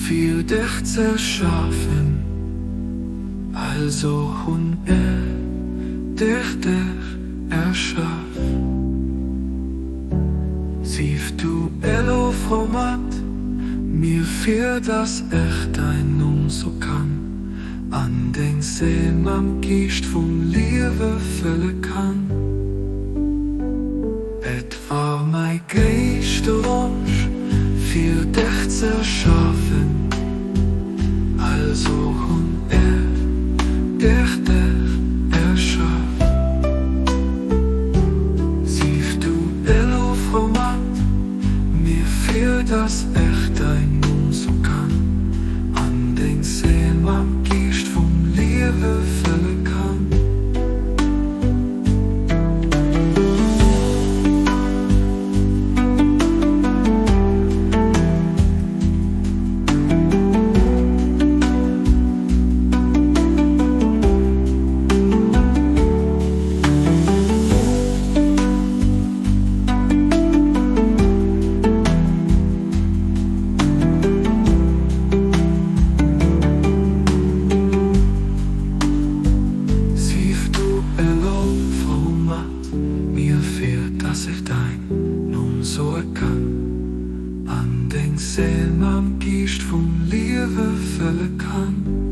Fir dech z'erschafen, also hunn ech dech dech erschaf. Sief du elo frou mat mir, fir dass ech dein Numm so kann an deng Seel mam Geescht vum Liewe fëlle kann. Et war mäi gréisste Wonsch fir dech z'erschafen, also hunn ech dech dech erschaf. Sief du elo frou mat mir, fir dass ech däin Numm so kann an deng Seel mam Geescht vum Liewe fëlle kann. Sief du elo frou mat mir, fir dass ech dein Numm soe kann an deng Seel mam Geescht vum Liewe fëlle kann.